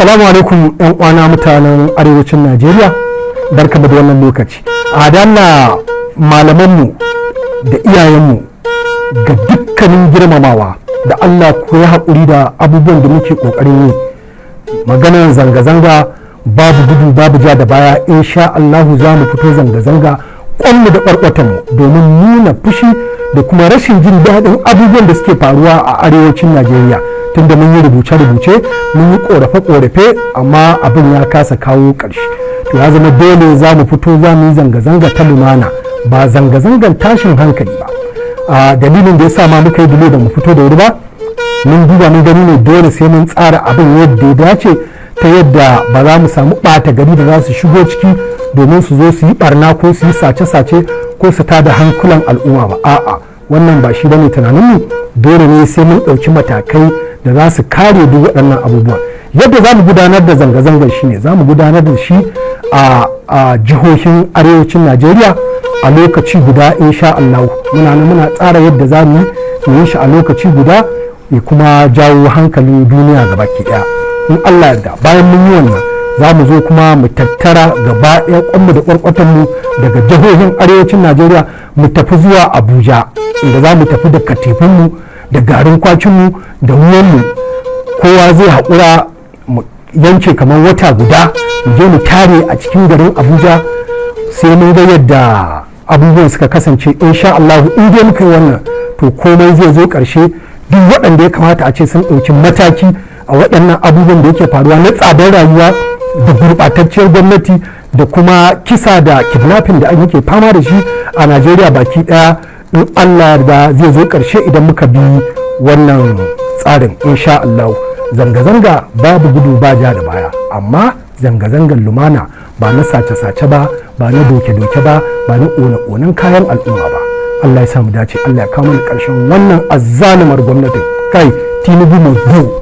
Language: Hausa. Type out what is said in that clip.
Assalamu alaikum, yan uwana mutanen arewacin Najeriya, barkamu da wannan lokaci. A dalla malamanmu da iyayenmu, ga dukkanin girmamawa, da Allah ku yi haƙuri da abubuwan da muke ƙoƙarin yi. Maganar zanga-zanga, babu gudu babu ja da baya. Insha Allahu za mu fito zanga-zanga kwanmu da ƙwarƙwatanmu domin nuna fushi da kuma rashin jin daɗin abubuwan da suke faruwa a arewacin Najeriya, tunda mun yi rubuce-rubuce, mun yi ƙorafe-ƙorafe, amma abin ya kasa kawo ƙarshe. To, ya zama dole za mu fito, za mu yi zanga-zanga ta lumana, ba zanga-zangan tashin hankali ba. A dalilin da ya sa ma muka yi dole da mu fito da wuri ba, mun duba mun gani ne, dole sai mun tsara abin yadda ya dace, ta yadda ba za mu samu ɓata gari da za su shigo ciki domin su zo su yi barna ko su yi sace-sace ko su tada hankulan al'umma ba. A'a, wannan ba shi bane tunaninmu. Dole ne sai mun ɗauki matakai da za su kare duk waɗannan abubuwan. Yadda za mu gudanar da zanga-zangar shi ne za mu gudanar da shi a jihohin arewacin Najeriya a lokaci guda, insha Allah. Muna nan muna tsara yadda za mu yi shi a lokaci guda, ya kuma jawo hankalin duniya gabaki ɗaya, in Allah yarda. Bayan mun yi wannan, za mu zo kuma mu tattara gaba ɗaya kwanmu da kwarkwatanmu daga jihohin arewacin Najeriya, mu tafi zuwa Abuja, inda za mu tafi da katifinmu da garin kwakinmu da ruwanmu. Kowa zai haƙura, mu yanke kamar wata guda, mu je mu tare a cikin garin Abuja, sai mun ga yadda abubuwan suka kasance, insha Allah. In dai muka yi wannan, to komai zai zo ƙarshe. Duk waɗanda ya kamata a ce sun ɗauki mataki a waɗannan abubuwan da yake faruwa na tsadar rayuwa da gurɓatacciyar gwamnati da kuma kisa da kidnapping da ake fama da shi a Najeriya baki ɗaya, in Allah da zai zo ƙarshe idan muka bi wannan tsarin, insha Allah. Zanga-zanga babu gudu ba ja da baya, amma zanga-zangar lumana, ba na sace-sace ba, ba na doke-doke ba, ba na ƙone-ƙonen kayan al'umma ba. Allah ya samu dace. Allah ya kawo mana ƙarshen wannan azzalumar gwamnatin. Kai, Tinubu must go.